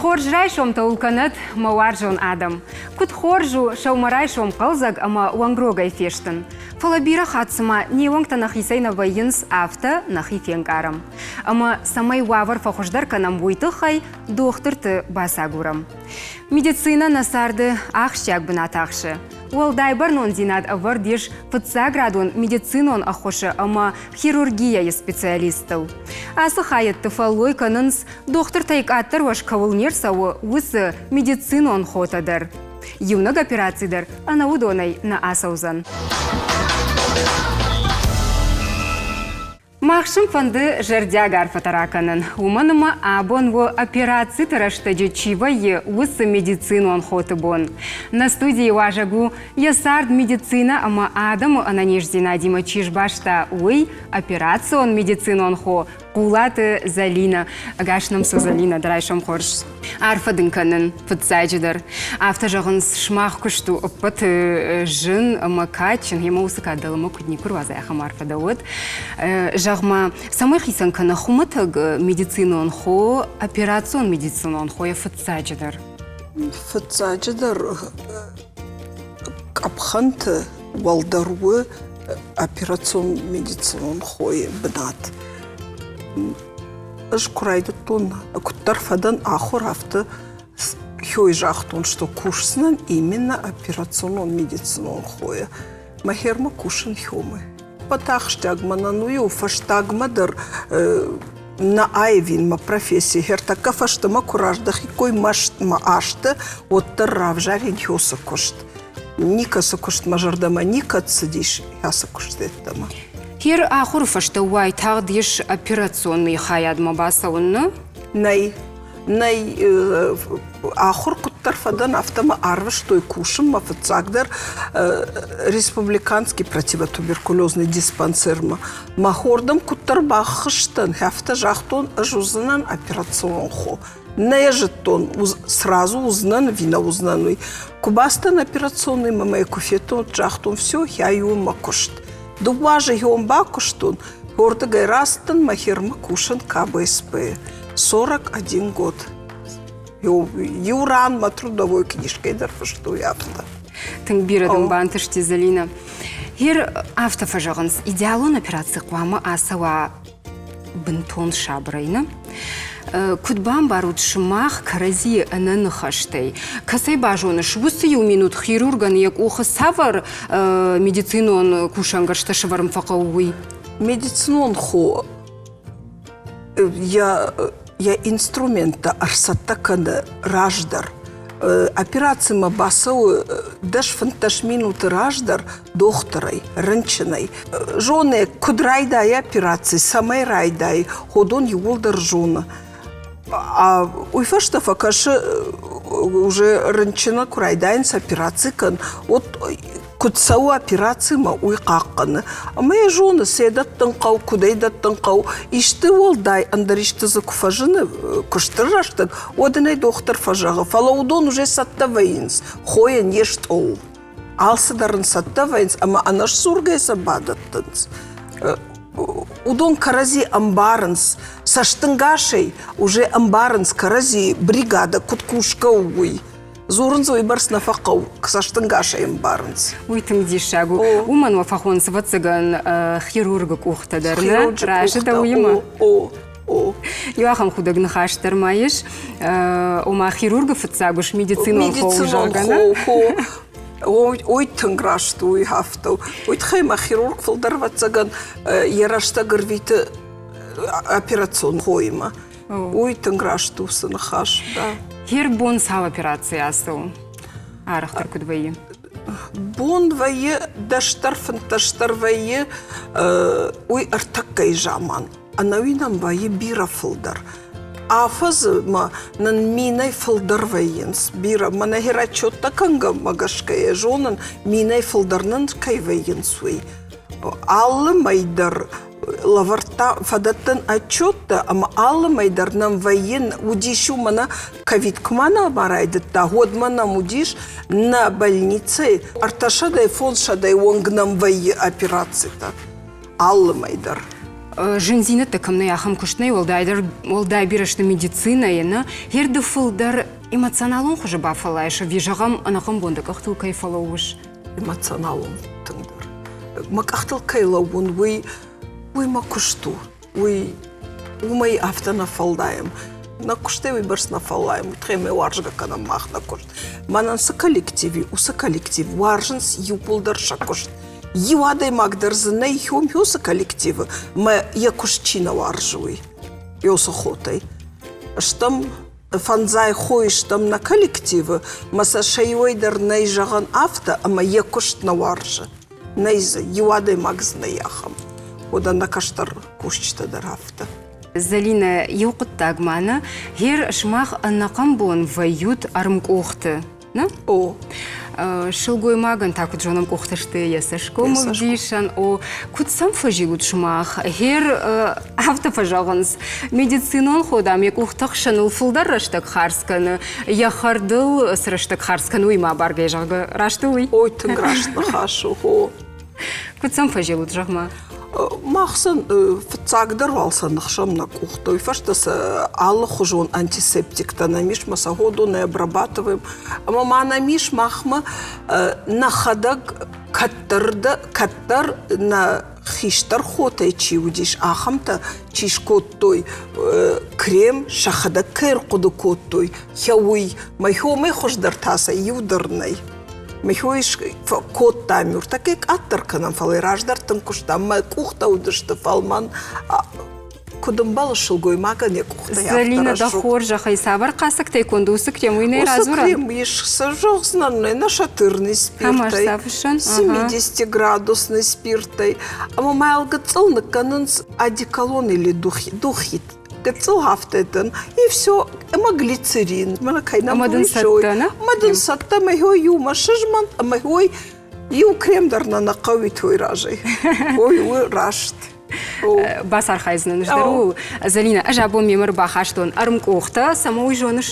Хорз райсомтӕ уыл кӕнӕд, мӕ уарзон адӕм! Куыд хорз у сӕумӕрайсом хъӕлдзӕг ӕмӕ уӕнгрогӕй фестын. Фӕлӕ бирӕ хатт цыма не уӕнгтӕ нӕхицӕй нӕ вӕййынц, афтӕ нӕхи фенкъарӕм. Ӕмӕ цӕмӕй уавӕр фӕхуыздӕр кӕнӕм, уый тыххӕй дохтырты бацагурӕм. Медицинӕ нӕ царды ахсджиаг бынат ахсы. Уӕлдай бӕрнондзинад ӕвӕрд ис фыццаградон медицинон ӕххуысы ӕмӕ хирургияйы специалисттыл. Ацы хайӕдты фӕллой кӕнынц, дохтыртӕй къаддӕр уӕз кӕуыл не рцӕуы, уыцы медицинон хотӕ дӕр. Иунӕг операци дӕр ӕнӕ уыдонӕй нӕ ацӕудзӕн. Мах сын фӕнды зӕрдиаг арфӕтӕ ракӕнын, уымӕн ӕмӕ абон у операциты рӕстӕджы чи вӕййы, уыцы медицинон хоты бон. Нӕ студийы уазӕг у, йӕ цард медицинӕ ӕмӕ адӕмы ӕнӕниздзинадимӕ чи сбаста, уый, операцион медицинон хо Хъулаты Зӕлинӕ. Ӕгас нӕм цу, Зӕлинӕ, дӕ райсом хорз. Арфӕ дын кӕнын, фыццаджыдӕр. Афтӕ зӕгъынц, сымах куыст у ӕппӕты зын ӕмӕ кадджын, йемӕ уыцы кад дӕлӕмӕ куыд никуы руадзай, ахӕм арфӕ дӕ уӕд. Зӕгъ-ма, цӕмӕй хицӕн кӕны хуымӕтӕг медицинон хо операцион медицинон хойӕ фыццаджыдӕр? Фыццаджыдӕр къӕпхӕнты уӕлдӕр у операцион медицинон хойы бынат. Ӕз куы райдыдтон, куыддӕр фӕдӕн ахуыр, афтӕ хёй загътон, что кусдзынӕн именно операционон медицинон хойы. Мӕ хермӕ кусын хёмы. Ӕппӕт мӕнӕн уый у фӕстагмӕ дӕр нӕ аивин мӕ професси. Хертӕккӕ фӕстӕмӕ куы раздӕхиккой мӕ азты, уӕддӕр равзарин хёсы куыст. Никӕцы куыст мӕ зӕрдӕмӕ никӕд цыдис ацы куыст йеддӕмӕ. Хер ахуыры фӕстӕ уайтагъд ис операционный хайадмӕ бацӕуын, нӕ? Нӕй. Нӕй, ахуыр куыддӕр фӕдӕн, афтӕ мӕ арвыстой кусынмӕ фыццагдӕр республиканский противотуберкулезный диспансермӕ. Мӕ хордӕм куыддӕр бахызтӕн, афтӕ загътон, ӕз уыдзынӕн операцион хо. Нӕ йӕ зыдтон, сразу уыдзынӕн ӕви нӕ уыдзынӕн, уый. Куы бацыдтӕн операционныймӕ мӕ куы федтон, загътон, все, ай у мӕ куыст. Дыууӕ азы йон бакуыстон, уырдыгӕй рацыдтӕн мӕ хермӕ кусын КБСП-йы. 41 год. Иу ран мӕ трудовой книжкӕй дӕр фыстой афтӕ. Тынг бирӕ дын бантысти, Зӕлинӕ. Гьер афтӕ фӕзӕгъынц, идеалон операци хъуамӕ ацӕуа бынтон сабырӕй, нӕ? Куыд бамбарут сымах кӕрӕдзийы ӕнӕныхӕстӕй? Кӕцӕй базоныс, уыцы иу минут хирургӕн йӕ къухы цавӕр медицинон кусӕнгӕрзтӕ сӕвӕрын фӕхъӕуы, уый? Медицинон хо йӕ йӕ инструменттӕ ӕрцӕттӕ кӕны раздӕр. Операцимӕ бацӕуы 10-15 минуты раздӕр дохтырӕй, рынчынӕй. Зоны, куыд райдайы операци, цӕмӕй райдайы, ходон иууылдӕр зоны. А уый фӕстӕ фӕкӕсы уже рынчыны куы райдайынц операци кӕн, уӕд куыд цӕуы операцимӕ, уый хъахъхъӕны. Ӕмӕ йӕ зоны, цы дӕттын хъӕуы, куыд ӕй дӕттын хъӕуы. Исты уӕлдай ӕндӕр исты дзы куы фӕзыны куысты рӕстӕг, уӕд ын ӕй дохтыр фӕзӕгъы. Фӕлӕ уыдон уже цӕттӕ вӕййынц, хойӕн йе стъол. Алцыдӕр ын цӕттӕ вӕййынц ӕмӕ ӕнӕсдзургӕ сӕ бадӕттынц. Уыдон кӕрӕдзи ӕмбарынц, цӕстынгасӕй уже ӕмбарынц кӕрӕдзи бригадӕ куыд кусгӕ у, уый. Дзурын дзы уыйбӕрц нӕ фӕхъӕуы, цӕстынгасӕй ӕмбарынц. Уый тынг диссаг у. Уымӕн уӕ фӕхонынц, ӕвӕццӕгӕн, хирургы къухтӕ дӕр, нӕ? Разы дӕ уыимӕ? О, о. Иу ахӕм худӕг ныхас дӕр ма ис, ома хирургы фыццаг ус медицинон хо у, зӕгъгӕ, нӕ? Хо, Ой, тынг раст у, уый афтӕ у. Уый тыххӕй мӕ хирург фылдӕр, ӕвӕццӕгӕн, йӕ рӕстӕг ӕрвиты операцион хоимӕ. Уый тынг раст у цы ныхас, да. Хер бон цал операци ацӕуы? Арӕхдӕр куыд вӕййы? Бон вӕййы дӕсдӕр, фынддӕсдӕр вӕййы, уый ӕртӕккӕйы заман. Ӕнӕуи нӕм вӕййы бирӕ фылдӕр. Афӕдзы ма нын минӕй фылдӕр вӕййынц бирӕ. Мӕнӕ расчеттӕ кӕнгӕмӕ гӕсгӕ йӕ зонын, минӕй фылдӕр нын кӕй вӕййынц, уый. Алы мӕй дӕр лӕвӕрдта фӕдӕттӕн отчеттӕ ӕмӕ алы мӕй дӕр нӕм вӕййы, уыдис-иу мӕнӕ ковид куы ма нӕма райдыдта, уӕдмӕ нӕм уыдис нӕ больницӕйы ӕртӕсӕдӕй фондзсӕдӕй онг нӕм вӕййы операцитӕ алы мӕй дӕр. Зындзинӕдтӕ кӕм нӕй, ахӕм куыст нӕй, уӕлдайдӕр уӕлдай бирӕ сты медицинӕйы, нӕ? Герды фылдӕр эмоционалон хуызы бафӕллайыс ӕви, зӕгъӕм, ӕнӕхъӕн бон дӕ къӕхтыл кӕй фӕлӕууыс? Эмоционалон тынгдӕр. Мӕ къӕхтыл кӕй лӕууын, уый, уый мӕ куыст у. Уый уымӕй афтӕ нӕ фӕллайӕм. Нӕ куыстӕй уыйбӕрц нӕ фӕллайӕм, уый тыххӕй мӕ уарзгӕ кӕнӕм мах нӕ куыст. Мӕнӕн цы коллектив и, уыцы коллектив уарзынц иууылдӕр сӕ куыст. Иу адӕймаг дӕр дзы нӕй хём-хёсы коллективы, мӕ йӕ куыст чи нӕ уарзы, уый. Ёсы хотӕй. Стӕм фӕндзай хойы стӕм нӕ коллективы, мӕ сӕ сӕ иуӕй дӕр нӕй зӕгъӕн афтӕ, ӕмӕ йӕ куыст нӕ уарзы. Нӕй дзы, иу адӕймаг дзы нӕй ахӕм. Уӕдӕ нӕ кӕстӕр кусджытӕ дӕр афтӕ. Зӕлинӕ, иу хъуыддаг ма нӕ, гъер сымах ӕнӕхъӕн бон вӕййут ӕрмкъухты, нӕ? О. Сылгоймагӕн та куыд зонӕм, къухтӕ сты йӕ цӕсгомы вдисӕн. О, куыд сӕм фӕзилут сымах? Гъер афтӕ фӕзӕгъынц, медицинон хо, дам, йӕ къухтӕ хсӕныл фылдӕр рӕстӕг хардз кӕны, йӕ хӕрдыл цы рӕстӕг хардз кӕны, уый ма баргӕ, зӕгъгӕ, раст у уый? Ой, тынг раст ныхас у, хо. Куыд сӕм фӕзилут, зӕгъ-ма? Мах сын фыццагдӕр уал сӕ ныхсӕм нӕ къухтӕ, уый фӕстӕ сӕ алыхуызон антисептиктӕ нӕм ис, мӕ сӕ ходонӕй обрабатываем. Ӕмӕ ма нӕм ис махмӕ нӕхӕдӕг кӕддӕр, кӕддӕр нӕ хистӕр хотӕй чи уыдис, ахӕмтӕ чи скодтой крем, сӕхӕдӕг кӕй ӕрхъуыды кодтой, йӕ уый. Мӕхиомӕй хуыздӕр та сӕ иу дӕр нӕй. Мӕхиой кодта нуртӕккӕ къаддӕр кӕнӕм, фӕлӕ раздӕр тынг куыстам. Мӕ къухтӕ уыдысты фӕлмӕн, куыд ӕмбӕлы сылгоймагӕн йӕ къухтӕй афтӕ Зӕлинӕ, дӕ хорзӕхӕй, цавӕр хъасӕгтӕй конд у уыцы крем, уый нӕ радзурӕм? Уыцы крем ис, зӕгъдзынӕн, нашатырный спиртӕй, 70-градусный спиртӕй. Ӕмӕ ма йыл гыццыл ныккӕнынц одеколон или духи. Гыццыл афтӕ дын, и все, ӕмӕ глицерин. Мӕнӕ кӕй нӕ Ӕмӕ дын цӕттӕ, нӕ? Ӕмӕ дын цӕттӕ, ӕмӕ иумӕ сызмӕнт, ӕмӕ иу крем дӕр нӕ нӕ хъӕуит уый разӕй. Ой, у раст. Бацархайдзынӕн ӕз дӕр ууыл. Зӕлинӕ, ӕз абон мемӕ рбахастон ӕрмкъухтӕ, цӕмӕ уый зоныс?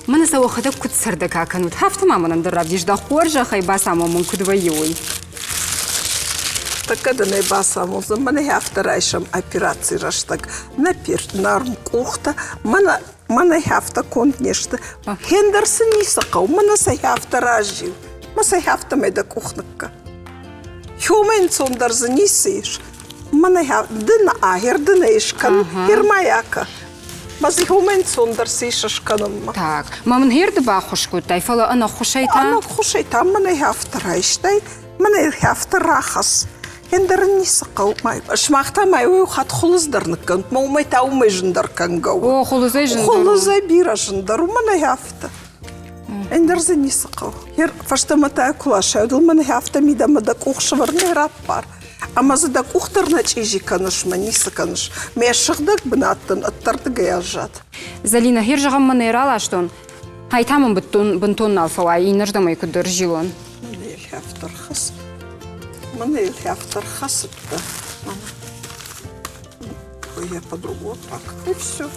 Мӕнӕ сӕ уӕхӕдӕг куыд цӕрдӕг акӕнут, афтӕ ма мӕнӕн дӕр равдис дӕ хорзӕхӕй, бацамон мын, куыд вӕййы, уый. Тӕккӕ дын ӕй бацамондзӕн, мӕнӕ афтӕ райсӕм операцийы рӕстӕг. Нӕ нӕ ӕрмкъухтӕ, мӕнӕ мӕнӕ афтӕ конд не сты. Хендӕр сын ницы хъӕуы, мӕнӕ сӕ афтӕ разил, мӕ сӕ афтӕмӕй дӕ къух ныккӕ. Хёмӕ ӕнцондӕр дзы ницы ис. Мӕнӕ ды нӕ ахер, ды нӕ скӕн, хермайака. Мӕ дзы хёмӕ ӕнцондӕр цы ис скӕнынмӕ. Так, ма мын херды баххуыс кодтай, фӕлӕ ӕнӕххуысӕй та? Ӕнӕххуысӕй та мӕнӕ афтӕ райстай, мӕнӕ афтӕ рахӕсс. Ӕндӕр ын ницы хъӕуы. Сымах та ма иу хатт хуылыдз дӕр ныккӕнут, мӕ уымӕй та уымӕй зындӕр кӕнгӕ у. О, хуылыдзӕй зындӕр у. Хуылыдзӕй бирӕ зындӕр у, мӕнӕ афтӕ. Ӕндӕр дзы ницы хъӕуы. Фӕстӕмӕ та куы ласай, уӕд мӕнӕ афтӕ мидӕмӕ дӕ къух сывӕрнӕй раппар. Ӕмӕ дзы дӕ къух дӕр нӕ чъизи кӕныс, мӕ ницы кӕныс. Мӕ сыгъдӕг бынат дын ӕддӕрдыгӕй аззад. Зӕлинӕ, хер зӕгъӕм, мӕ нӕ раластон. Ай та мын бынтон нал фӕуай, иннӕрдӕм ӕй куыд ӕрзилон. Мӕнӕ йыл ӕрхӕц. Мӕнӕ йыл афтӕ рхӕцыдтӕ. Ой, я по-другому так. И все.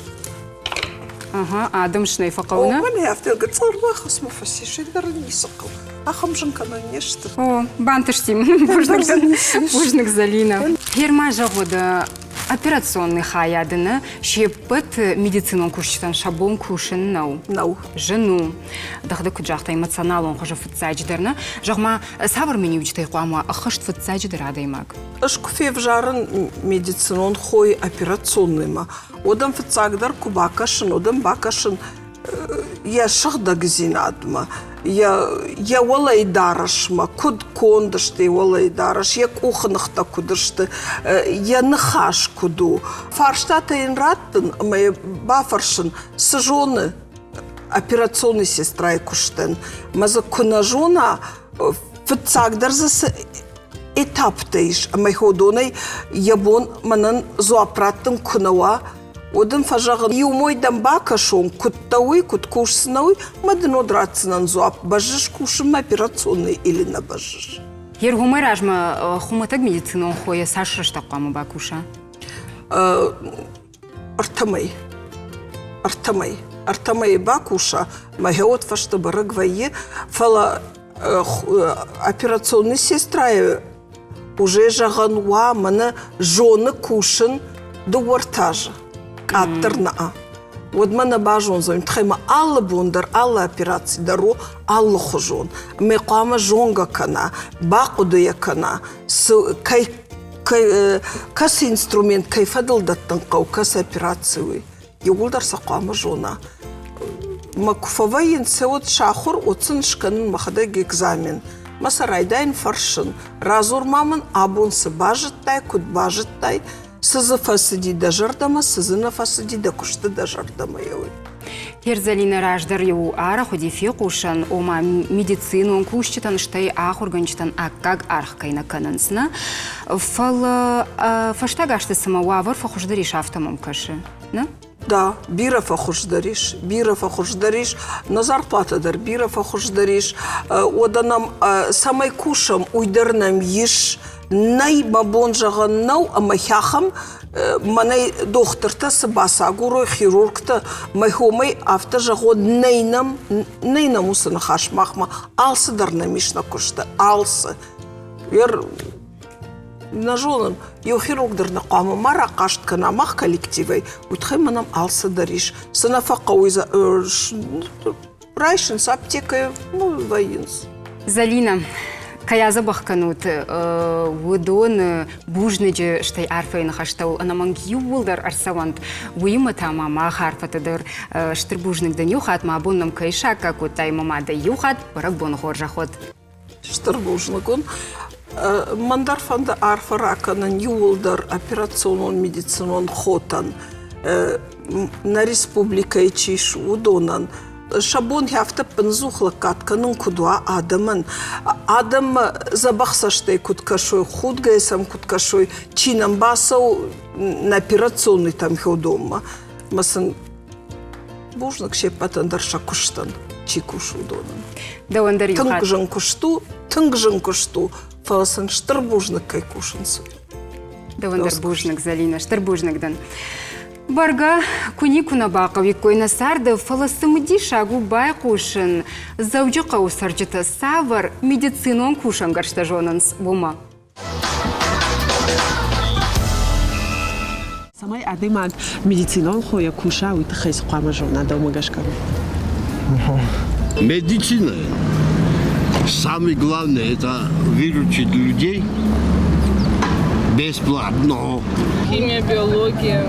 Ага, адӕм снӕй фӕхъӕуы, нӕ? Мӕнӕ афтӕ гыццыл ӕрбахӕсмӕ фӕцис, ӕндӕр ницы хъӕуы. Ахӕм зын кӕнӕн не сты. О, бантысти. Бузныг, бузныг, Залина. Герма зӕгъуыд, операционный хайады нӕ се ппӕт медицинон кусджытӕн сӕ бон кусын нӕу. Нӕу. Зын у. Дӕхӕдӕг куыд загътай, эмоционалон хуызы фыццаджыдӕр нӕ. Зӕгъ-ма, цавӕр миниуджытӕй хъуамӕ ӕххӕст фыццаджыдӕр адӕймаг? Ӕз куы февзарын медицинон хойы операционныймӕ, уӕд ӕм фыццагдӕр куы бакӕсын, уӕд ӕм бакӕсын йӕ сыгъдӕгдзинадмӕ, йӕ, йӕ уӕлӕйы дарӕсмӕ, куыд конд сты йӕ уӕлӕйы дарӕс, йӕ къухы ныхтӕ куыд сты, йӕ ныхас куыд у. Фарстатӕ йын раттын ӕмӕ йӕ бафӕрсын, цы зоны операционный сестрайы куыстӕн. Мӕ дзы куы нӕ зона, фыццагдӕр дзы цы этаптӕ ис, ӕмӕ уыдонӕй йӕ бон мӕнӕн дзуапп раттын куы нӕ уа, уӕд ын фӕзӕгъын, иу мой дӕм бакӕсон, куыд дӕ уый, куыд кусдзынӕ уый, мӕ дын уӕд ратдзынӕн дзуапп, бӕззыс кусынмӕ операционный или нӕ бӕззыс. Йе ргомӕй размӕ хуымӕтӕг медицинон хойӕ цас рӕстӕг хъуамӕ бакуса? Ӕртӕмӕй. Ӕртӕмӕй. Ӕртӕмӕй бакуса, мӕ гъеуӕд фӕстӕ бӕрӕг вӕййы, фӕлӕ операционный сестрайы. Уже зӕгъӕн уа, мӕнӕ зоны кусын дыууӕртӕ азы, къаддӕр нӕ. Уӕдмӕ нӕ базондзӕн, тыххӕй ма алы бон дӕр, алы операци дӕр у алыхуызон. Ӕмӕ хъуамӕ зонгӕ кӕна, бахъуыды йӕ кӕна, цы, кӕй, кӕй, кӕцы инструмент кӕй фӕдыл дӕттын хъӕуы, кӕцы операци уый. Иууылдӕр сӕ хъуамӕ зона. Мӕ куы фӕвӕййынц, уӕд сахуыр, уӕд сын скӕнын мӕхӕдӕг экзамен. Мӕ сӕ райдайын фӕрсын. Радзур ма мын, абон цы базыдтай, куыд базыдтай, цы дзы фӕцыди дӕ зӕрдӕмӕ, цы дзы нӕ фӕцыди дӕ куысты дӕ зӕрдӕмӕ, уый. Херзалина раздӕр-иу арӕх уыди фехъусӕн, ома медицинон кусджытӕн, стӕй ахуыргӕнджытӕн аккаг аргъ кӕй нӕ кӕнынц, нӕ? Фӕлӕ фӕстаг азты цымӕ уавӕр фӕхуыздӕр ис, афтӕ мӕм кӕсы, нӕ? Да, бирӕ фӕхуыздӕр ис, бирӕ фӕхуыздӕр ис, нӕ зарплатӕ дӕр бирӕ фӕхуыздӕр ис. Уӕдӕ нӕм цӕмӕй кусӕм, уый дӕр нӕм ис. Нӕй мӕ бон зӕгъӕн нӕу, ӕмӕ хӕхӕм мӕнӕй дохтыртӕ цы бацагурой, хирургтӕ, мӕ хомӕй афтӕ зӕгъон, нӕй нӕм, нӕй нӕм уыцы ныхас махмӕ. Алцы дӕр нӕм ис нӕ куысты, алцы. Ер нӕ зонын, иу хирург дӕр нӕ хъуамӕ ма рахъаст кӕна мах коллективӕй, уый тыххӕй мӕнӕм алцы дӕр ис. Цы нӕ фӕхъӕуы райсынц аптекӕйы, ну, вӕййынц. Залина, кӕй адзӕбӕх кӕнут, уыдоны бузныджы стӕй арфӕйы ныхӕстӕ ӕнӕмӕнг иууылдӕр ӕрцӕуӕнт. Уыимӕ та ма мах арфӕтӕ дӕр стыр бузныг дын иу хатт ма абон нӕм кӕй саккаг кодтай ӕмӕ ма дӕ иу хатт бӕрӕгбоны хорзӕх уӕд. Стыр бузныг уын. Мӕн дӕр фӕнды арфӕ ракӕнын иууылдӕр операционон медицинон хотӕн, нӕ республикӕйы чи ис, уыдонӕн. Сӕ бон афтӕ ӕппынӕдзух лӕггад кӕнын куыд уа адӕмӕн, адӕммӕ дзӕбӕх цӕстӕй куыд кӕсой, худгӕйӕ сӕм куыд кӕсой, чи нӕм бацӕуы нӕ операционныйтӕм хеудоммӕ. Ӕмӕ сын бузныг се ппӕтӕн дӕр сӕ куыстӕн, чи кусы, уыдонӕн. Дӕуӕн дӕр иу Тынг зын куыст у, тынг зын куыст у, фӕлӕ сын стыр бузныг кӕй кусынц. Дӕуӕн дӕр бузныг, Залина, стыр бузныг дӕн. Бӕргӕ, куы никуы нӕ бахъӕуиккой нӕ царды, фӕлӕ цымыдисаг у байхъусын, Дзӕуджыхъӕуы цӕрджытӕ цавӕр медицинон кусӕнгӕрзтӕ зонынц, уымӕ. Цӕмӕй адӕймаг медицинон хойӕ куса, уый тыххӕй цы хъуамӕ зона дӕумӕ гӕсгӕ? Медицина, самое главное, это выручить людей бесплатно. Химия, биология.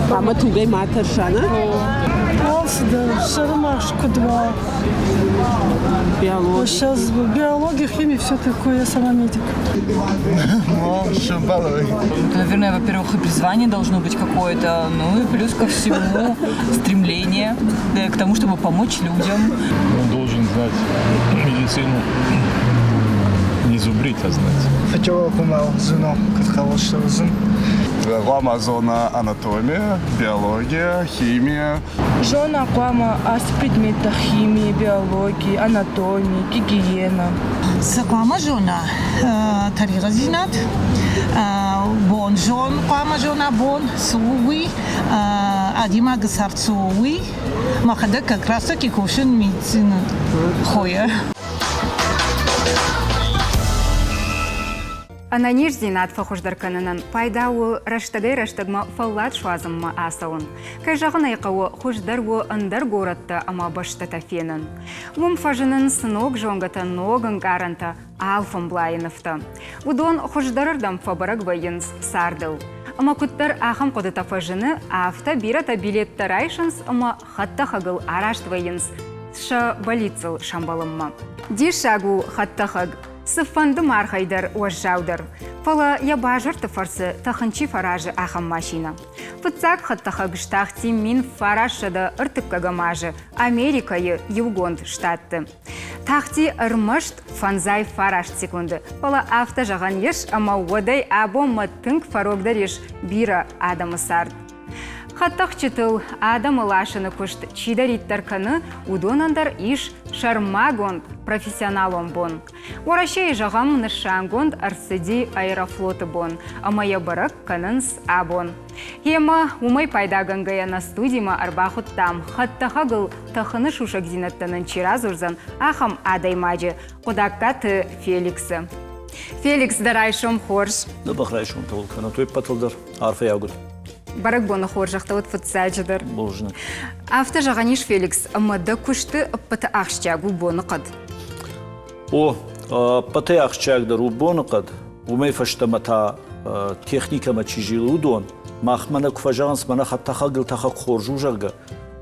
Хъуамӕ тугӕй ма тӕрса, нӕ? Алцыдӕр, сӕрымагъз куыд уа. Биология. Сейчас биология, химия, все такое, я сама медик. Наверное, во-первых, и призвание должно быть какое-то, ну и плюс ко всему стремление к тому, чтобы помочь людям. Он должен знать медицину, не зубрить, а знать. Хъуамӕ зона анатомия, биология, химия. Зона хъуамӕ ацы предметтӕ химии, биологи, анатоми, гигиена. Цы хъуамӕ зона тӕригъӕддзинад, бонзон хъуамӕ зона бон, цы у уый, адӕймагы цард цы у уый. Мӕхӕдӕг как раз таки кусын медицины хойӕ. Ӕнӕниздзинад фӕхуыздӕр кӕнынӕн пайда у рӕстӕгӕй-рӕстӕгмӕ фӕллад суадзынмӕ ацӕуын. Кӕй зӕгъын ӕй хъӕуы, хуыздӕр у ӕндӕр горӕттӕ ӕмӕ бӕстӕтӕ фенын. Уым фӕзынынц ног зонгӕтӕ, ног ӕнкъарӕнтӕ, алфӕмблайы нывтӕ. Уыдон хуыздӕрырдӕм фӕбӕрӕг вӕййынц цардыл. Ӕмӕ куыддӕр ахӕм хъуыдытӕ фӕзыны, афтӕ бирӕтӕ билеттӕ райсынц ӕмӕ хӕдтӕхӕгыл араст вӕййынц сӕ бӕллицыл сӕмбӕлынмӕ. Диссаг у хӕдтӕхӕг, цыфӕнды маргъӕй дӕр уӕззаудӕр, фӕлӕ йӕ базырты фӕрцы тӕхын чи фӕразы, ахӕм машинӕ. Фыццаг хӕдтӕхӕг стахти 1930 азы Америкӕйы Иугонд Штатты. Тахти ӕрмӕст 59 секунды, фӕлӕ афтӕ зӕгъӕн ис, ӕмӕ уӕдӕй абонмӕ тынг фӕрогдӕр ис бирӕ адӕмы цард. Хӕдтӕхджытыл адӕмы ласыны куыст чидӕриддӕр кӕны, уыдонӕн дӕр ис сӕрмагонд профессионалон бон. Уӕрӕсейы, зӕгъӕм, нысангонд ӕрцыди Аэрофлоты бон, ӕмӕ йӕ бӕрӕг кӕнынц абон. Гъемӕ уымӕй пайдагӕнгӕйӕ нӕ студимӕ ӕрбахуыдтам, хӕдтӕхӕгыл тӕхыны сусӕгдзинӕдтӕ нын чи радзурдзӕн, ахӕм адӕймаджы, Хъуыдаккаты Феликсы. Феликс, дӕ райсом хорз. Дзӕбӕх райсом тӕуыл кӕнӕт уе ппӕтыл дӕр. Арфӕйаг уыд. Бӕрӕгбоны хорзӕхтӕ уыд фыццаджыдӕр. Бузныг. Афтӕ зӕгъӕн ис, Феликс, ӕмӕ дӕ куысты ӕппӕты ахсджиаг у боныхъӕд. О, ӕппӕтӕй ахсджиагдӕр у боныхъӕд. Уымӕй фӕстӕмӕ та техникӕмӕ чи зилы, уыдон махмӕ нӕ куы фӕзӕгъынц, мӕнӕ хӕдтӕхӕгыл тӕхӕг хорз у, зӕгъгӕ,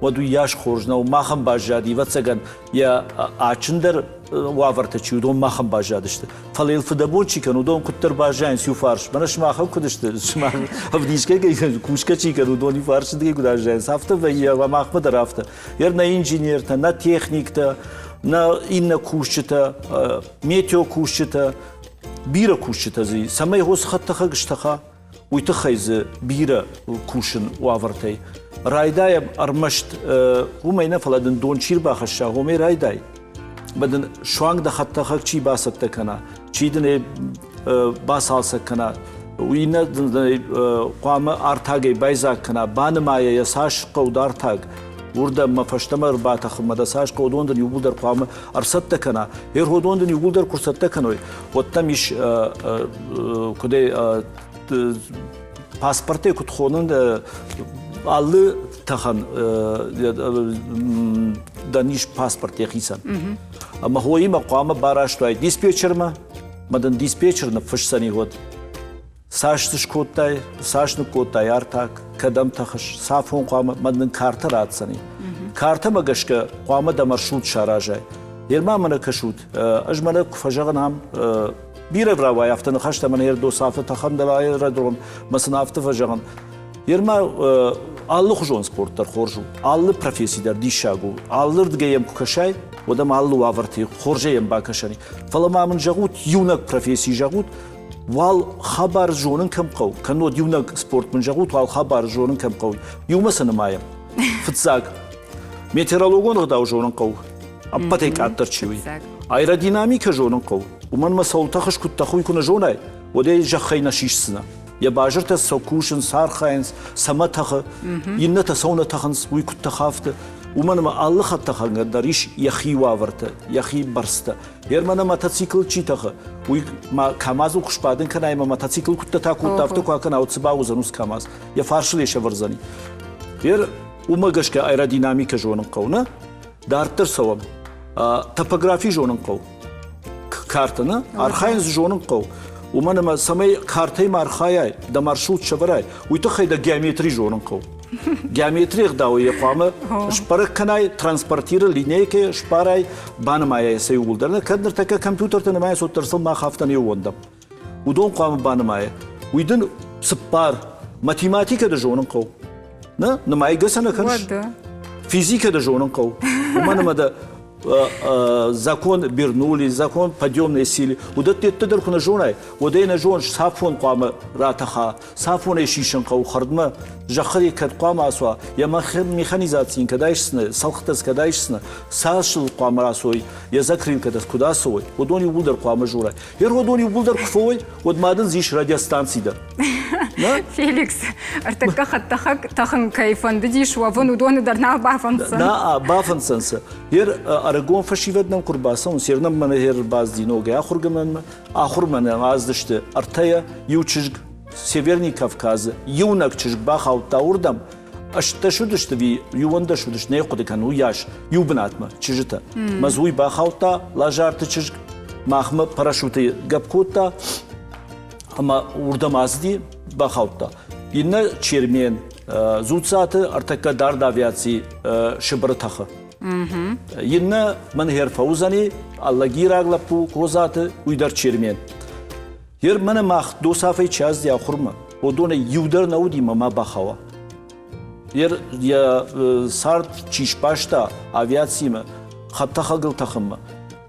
уӕд уыйас хорз нӕу. Махӕн баззади, ӕвӕццӕгӕн, йӕ адджындӕр уавӕртӕ чи, уыдон махӕн баззадысты. Фӕлӕ йыл фыдӕбон чи кӕны, уыдон куыддӕр баззайынц иу фарс. Мӕнӕ сымахӕн куыд сты, сымах ӕвдисгӕ кусгӕ чи кӕны, уыдон иу фарсырдыгӕй куыд аззайынц, афтӕ вӕййы ӕмӕ махмӕ дӕр афтӕ. Йер нӕ инженертӕ, нӕ техниктӕ, нӕ иннӕ кусджытӕ, метеокусджытӕ, бирӕ кусджытӕ дзы, цӕмӕй уыцы хӕдтӕхӕг стӕха, уый тыххӕй дзы бирӕ кусын уавӕртӕй. Райдайӕм ӕрмӕст уымӕй нӕ, фӕлӕ дын дон чи рбахӕсса, уымӕй райдай. Мӕ дын суанг дӕ хӕдтӕхӕг чи бацӕттӕ кӕна, чи дын ӕй бацалцӕг кӕна, уый нӕ дын хъуамӕ артагӕй байдзаг кӕна, банымайа йӕ цас хъӕуы артаг, уырдӕм мӕ фӕстӕмӕ ӕрбатӕхынмӕ дӕ цас хъӕуы, уыдон дын иууылдӕр хъуамӕ ӕрцӕттӕ кӕна. Ӕргъуыдон дын иууылдӕр куы рцӕттӕ кӕной, уӕд дӕм ис куыдӕй паспортӕй куыд хонын алы тӕхӕн дӕн ис паспорт йӕхицӕн. Ӕмӕ хоимӕ хъуамӕ бараст уай диспетчермӕ, мӕ дын диспетчер ныффысдзӕни уӕд. Цас дзы скодтай, цас ныккодтай артаг, кӕдӕм тӕхыс, цафон хъуамӕ, мӕ дын картӕ ратдзӕни. Картӕмӕ гӕсгӕ хъуамӕ дӕ маршрут саразай. Ерма мӕнӕ кӕсут, ӕз мӕнӕ куы фӕзӕгъын ам, бирӕ рауайы афтӕ ныхӕстӕ мӕнӕ Ердос афтӕ тӕхӕм дӕр аэродром, мӕ сын афтӕ фӕзӕгъын. Ерма алыхуызон спорт дӕр хорз у, алы професси дӕр диссаг у, алы рдыгӕй йӕм куы кӕсай, уӕд ӕм алы уавӕрты хорзӕй йӕм бакӕсӕн и. Фӕлӕ ма мын зӕгъут, иунӕг професси зӕгъут, уал хабар зонын кӕм хъӕуы, кӕннод иунӕг спорт мын зӕгъут, уал хабар зонын кӕм хъӕуы. Иумӕ сӕ нымайӕм. Фыццаг, метеорологон ӕгъдау зонын хъӕуы, ӕппӕтӕй къаддӕр чи уый. Аэродинамикӕ зонын хъӕуы, уымӕн мӕ цӕуыл тӕхыс, куыд тӕхы, уый куы нӕ зонай, уӕд ӕй зӕххӕй нӕ сисдзынӕ. Йӕ базыртӕ сӕ кусынц, архайынц, цӕмӕ тӕхы, иннӕтӕ цӕуылнӕ тӕхынц, уый куыд тӕхы, афтӕ. Уымӕн ӕмӕ алы хӕдтӕхӕгӕн дӕр ис йӕхи уавӕртӕ, йӕхи бӕрцтӕ. Германы мотоцикл чи тӕхы, уый ма КАМАЗыл куы сбадын кӕна ӕмӕ мотоцикл куыдтӕ та кодта, афтӕ куы акӕна, уӕд цы бауыдзӕн уыцы КАМАЗ? Йӕ фарсыл йӕ сӕвӕрдзӕни. Гер уымӕ гӕсгӕ аэродинамикӕ зонын хъӕуы, нӕ? Дарддӕр цӕуӕм. Топографи зонын хъӕуы. Картӕ, нӕ? Архайын дзы зонын хъӕуы. Уымӕн ӕмӕ цӕмӕй картӕй ма архайай, дӕ маршрут сӕвӕрай, уый тыххӕй дӕ геометри зонын хъӕуы. Геометрийы ӕгъдауӕй йӕ хъуамӕ сбӕрӕг кӕнай, транспортиры линейкӕ сбарай, банымайай сӕ иууылдӕр. Кӕд ныртӕккӕ компьютертӕ нымайынц, уӕддӕр сыл мах афтӕ не ууӕндӕм. Уыдон хъуамӕ банымайай. Уый дын цыппар. Математикӕ дӕ зонын хъӕуы. Нӕ, нымайгӕ сӕ нӕ кӕныс? Физикӕ дӕ зонын хъӕуы. Уымӕн ӕмӕ дӕ закон Бернулли, закон подъемной силы, уыдӕтты дӕр куы нӕ зонай, уӕд ӕй нӕ зоныс, цафон хъуамӕ ратӕха, цафон ӕй сисын хъӕуы хӕрдмӕ, зӕххӕй кӕд хъуамӕ ацуа, йӕ механизаци йын кӕд айсдзынӕ, цӕлхытӕ кӕд айсдзынӕ, цас ыл хъуамӕ рацой, йӕ закрылкӕтӕ куыд ацӕуой, уыдон иууылдӕр хъуамӕ зонай. Йе уыдон иууылдӕр куы фӕуой, уӕд ма дын ис радиостанци дӕр. Феликс, ӕртӕккӕ хӕдтӕхӕг тӕхын кӕй фӕндыдис, уӕвын уыдоны дӕр нал бафӕнддзӕн. Нӕ, бафӕнддзӕн сӕ. Ер ӕрыгон фӕсивӕд нӕм куы рбацӕуынц, ер нӕм мӕнӕ ер ӕрбацыди ногӕй ахуыргӕнӕнмӕ, ахуырмӕ нӕм аздысты ӕртӕйӕ, иу чызг Северный Кавказы, иунӕг чызг бахаудта уырдӕм, 18 уыдысты ӕви 11 уыдысты, нӕ хъуыды кӕнын, уыйас иу бынатмӕ чызджытӕ. Мӕ дзы уый бахаудта Лазарты чызг, махмӕ парашюты гӕпп кодта ӕмӕ уырдӕм ацыди, бахаудта. Иннӕ Чермен, Дзуццаты ӕртӕккӕ дард авиаци Сыбыры тӕхы. Иннӕ мӕнгер фӕуыдзӕни, Алагираг лӕппу Козаты, уый дӕр Чермен. Ер мӕнӕ мах досафӕй чи азди ахуырмӕ, уыдонӕй иу дӕр нӕ уыди мӕ ма бахауа. Ер йӕ цард чи сбаста авиациимӕ, хӕдтӕхӕгыл тӕхынмӕ,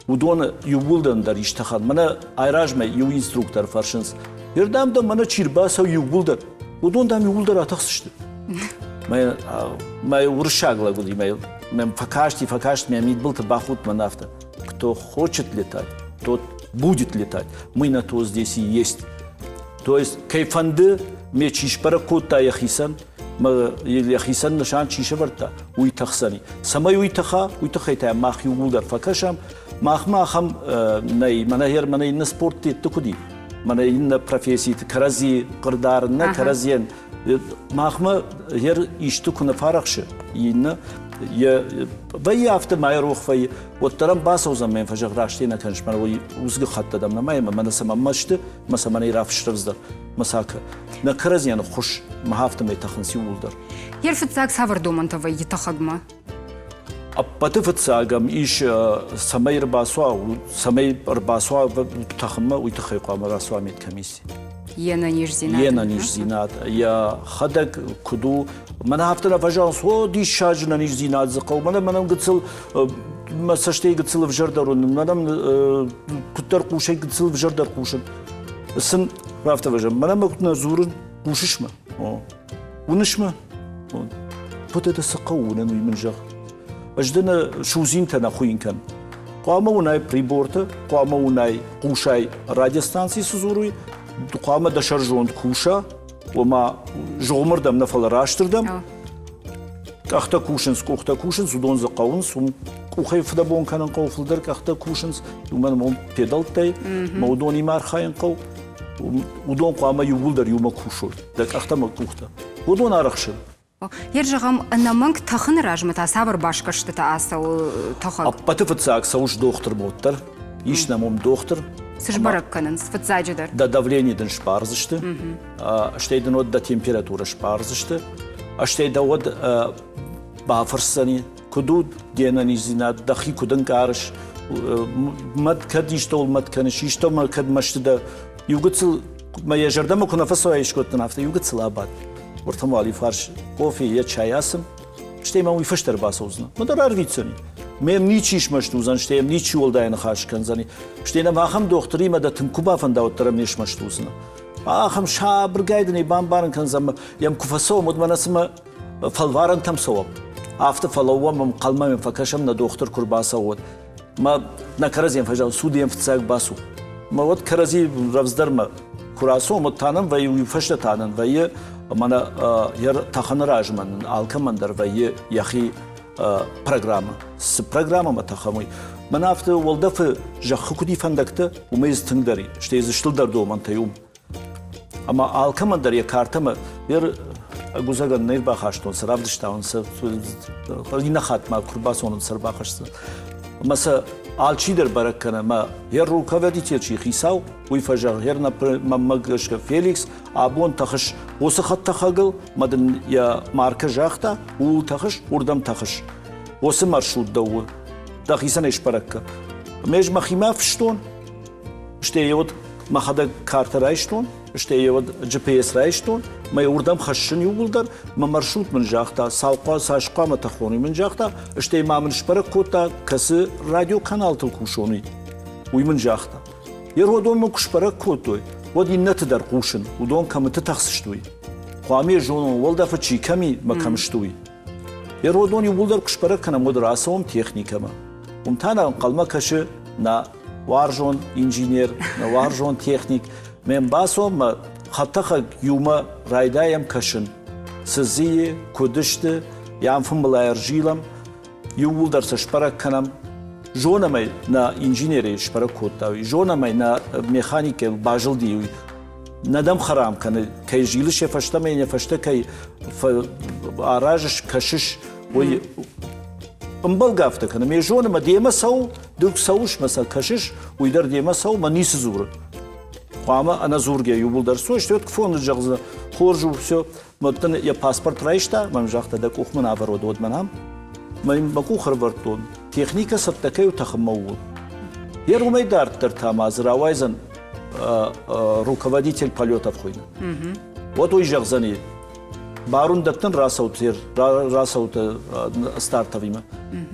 уыдоны иууылдӕр дӕр ис тӕхӕн. Мӕнӕ айразмӕ иу инструктор фӕрсынц, Ердӕм дӕм мӕнӕ чи рбацӕуы иууылдӕр, уыдон дӕм иууылдӕр атӕхдзысты. Мӕ, мӕ уырыссаг лӕг уыди, мӕ, мӕм фӕкасти, фӕкаст, мӕ мидбылты бахудт мӕн афтӕ. Кто хочет летать, тот будет летать. Мы на то здесь и есть. То есть, кӕй фӕнды, ме чи сбӕрӕг кодта йӕхицӕн, йӕхицӕн нысан чи сӕвӕрдта, уый тӕхдзӕни. Цӕмӕй уый тӕха, уый тыххӕй та мах иууылдӕр фӕкӕсӕм. Махмӕ ахӕм нӕй, мӕнӕ гъер мӕнӕ иннӕ спорттетты куыд и, мӕнӕ иннӕ професситы кӕрӕдзи хъырдарын нӕ кӕрӕдзийӕн махмӕ гъер исты куы нӕ фарӕхсы иннӕ йӕ вӕййы афтӕ ма рох вӕййы, уӕддӕр ӕм бацӕудзӕн мӕ фӕзӕгъ растӕй нӕ кӕныс, мӕнӕ уый узгы хаттӕ дӕм нӕма ӕмӕ мӕнӕ цӕмӕн мӕсты, мӕ цӕмӕн ӕй рафсрӕвдздӕр, мӕ сакӕ. Нӕ кӕрӕдзийӕн ӕххуыс мӕ афтӕмӕй тӕхынц иууылдӕр. Йе фыццаг цавӕр домӕнтӕ вӕййы тӕхӕгмӕ? Ӕппӕты фыццагӕм ис, цӕмӕй ӕрбацуа, цӕмӕй ӕрбацуа тӕхынмӕ, уый тыххӕй хъуамӕ рацуа медкомисси. Йе нӕниздзинад. Йе нӕниздзинад, йӕхӕдӕг куыд у, мӕнӕ афтӕ нӕ фӕзӕгъынц, о, диссаджы нӕниздзинад дзы хъӕуы, мӕнӕ мӕнӕн гыццыл мӕ цӕстӕй гыццыл ӕвзӕрдӕр уынын, мӕнӕ куыддӕр хъусӕй гыццыл ӕвзӕрдӕр хъусын. Сын афтӕ фӕзӕгъын, мӕнӕ мӕ куыд нӕ дзурын, хъусыс мӕ? О. Уыныс мӕ? Вот это цы хъӕуы уынын, уый мын зӕгъ. Ӕз дын судзинтӕ нӕ хуыйын кӕн. Хъуамӕ уынай прибортӕ, хъуамӕ уынай хъусай радиостанци цы дзуруй, хъуамӕ дӕ сӕрзонд куса, ома зыгъуымырдӕм нӕ, фӕлӕ растырдӕм. Къӕхтӕ кусынц, къухтӕ кусынц, уыдон дзы хъӕуынц, уым къухӕй фыдӕбон кӕнын хъӕуы, фылдӕр къӕхтӕ кусынц, уымӕн ӕмӕ уым педӕлттӕй, мӕ уыдонимӕ архайын хъӕуы. Уыдон хъуамӕ иууылдӕр иумӕ кусой, дӕ къӕхтӕ мӕ къухтӕ. Уыдон арӕхсын. Йе зӕгъӕм, ӕнӕмӕнг тӕхыны размӕ та цавӕр басгӕрстытӕ ацӕуы тӕхӕг? Ӕппӕты фыццаг цӕуыс дохтырмӕ уӕддӕр. Ис нӕм уым дохтыр. Цы сбӕрӕг кӕнынц фыццаджыдӕр? Дӕ давлени дын сбардзысты, стӕй дын уӕд дӕ температурӕ сбардзысты, стӕй дӕ уӕд бафӕрсдзӕни, куыд у де нӕниздзинад, дӕхи куыд ӕнкъарыс, мӕт кӕд истӕуыл мӕт кӕныс, истӕмӕ кӕд мӕсты дӕ, иу гыццыл мӕ йӕ зӕрдӕмӕ куы нӕ фӕцӕуа искодтон, афтӕ иу гыццыл абад. Уыртӕм уал иу къофе йӕ чай ацым, стӕй мӕм уый фӕстӕ ӕрбацӕудзынӕ. Мӕ дӕр арвитдзӕни. Мӕм ничи смӕсты уыдзӕн, стӕй йӕм ничи уӕлдай ныхас кӕндзӕни. Стӕй нӕм ахӕм дохтыримӕ дӕ тынг куы бафӕнда, уӕддӕр ӕм не смӕсты уыдзынӕ. Ахӕм сабыргай дын ӕй бамбарын кӕндзӕн, ӕмӕ йӕм куы фӕцӕуӕм, уӕд мӕнӕ цымӕ фӕлварӕнтӕм цӕуӕм. Афтӕ фӕлӕууӕм, ӕнхъӕлмӕ йӕм фӕкӕсӕм, нӕ дохтыр куы рбацӕуа, уӕд. Мӕ нӕ кӕрӕдзийӕн фӕзӕгъ, судийӕн фыццаг бацу. Мӕ уӕд кӕрӕдзи рӕвдздӕрмӕ куы рацӕуӕм, уӕд та нӕм вӕййы, уый фӕстӕ та нын вӕййы, мӕнӕ йӕ тӕхыны размӕ нын алкӕмӕн дӕр вӕййы йӕхи программӕ. Цы программӕмӕ тӕхӕм, уый. Мӕнӕ афтӕ уӕлдӕфы зӕххы куыд и фӕндӕгтӕ, уымӕй дзы тынгдӕр и, стӕй дзы стылдӕр домӕнтӕ и уым. Ӕма алкӕмӕн дӕр йӕ картӕмӕ ер ӕгузӕгӕн не рбахастонцӕ, равдистаонцӕ, иннӕ хатт ма ку рбацононцӕ, ӕрбахӕсдзӕн. Ӕма сӕ алчидӕр бӕрӕг кӕнӕ, ма ер руководитель чи хицау, уый фӕзӕгъ, ер мӕнмӕ гӕсгӕ Феликс, абон тӕхыс уыцы хӕдтӕхӕгыл, ма дын йӕ маркӕ загъта, ууыл тӕхыс, уырдӕм тӕхыс. Уыцы маршрут дӕу у, дӕхицӕн ӕй сбӕрӕг кӕ. Ӕмӕ ӕз мӕхимӕ фыстон, стӕй уӕд мӕхӕдӕг картӕ райстон, стӕй йӕ уӕд GPS райстон, мӕ уырдӕм хӕссын иууылдӕр, мӕ маршрут мын загъта, цас хъуамӕ тӕхон, уый мын загъта, стӕй ма мын сбӕрӕг кодта, кӕцы радиоканалтыл кусон, уый. Уый мын загъта. Йе родон мын куы сбӕрӕг кодтой, уӕд иннӕты дӕр хъусын, уыдон кӕмыты тӕхдзысты, уый. Хъуамӕ зонон, уӕлдӕфы чи кӕм и мӕ кӕм сты, уый. Йе родон иууылдӕр куы сбӕрӕг кӕнӕм, уӕд рацӕуӕм техникӕмӕ. Уым та нӕ ӕнхъӕлмӕ кӕсы нӕ уарзон инженер, нӕ уарзон техник. Ме мбацон мӕ хӕдтӕхӕг иумӕ райдайӕм кӕсын. Цы дзы и, куыд сты, йӕм фымбылӕй ӕрзилӕм, иууылдӕр сӕ сбӕрӕг кӕнӕм. Зонӕм ӕй, нӕ инженерӕй сбӕрӕг кодта уый, зонӕм ӕй, нӕ механикӕй базылди уый. Нӕ дӕм хӕрам кӕны, кӕй зилыс йӕ фӕстӕмӕ, йӕ фӕстӕ кӕй аразыс, кӕсыс, уый ӕмбӕлгӕ афтӕ кӕны. Ме зоны, мӕ демӕ цӕуы, ды цӕуыс, мӕ сӕ кӕсыс, уый дӕр демӕ цӕуы, мӕ ницы дзуры. Хъуамӕ ӕнӕдзургӕ иууылдӕр сой, стӕй фоны зӕгъдзынӕ, хорз у, все. Мӕ дын йӕ паспорт райста, мӕм загъта, дӕ къух мын авӕрод, уӕд мӕн ам. Мӕ мӕ къух ӕрвӕрдтон, техникӕ цӕттӕ кӕй у тӕхынмӕ, ууыл. Йе уымӕй дарддӕр та ма дзы рауайдзӕн руководитель полетов хуыйны. Вот уый зӕгъдзӕни, бар уын дӕттын рацӕут рацӕут стартовимӕ.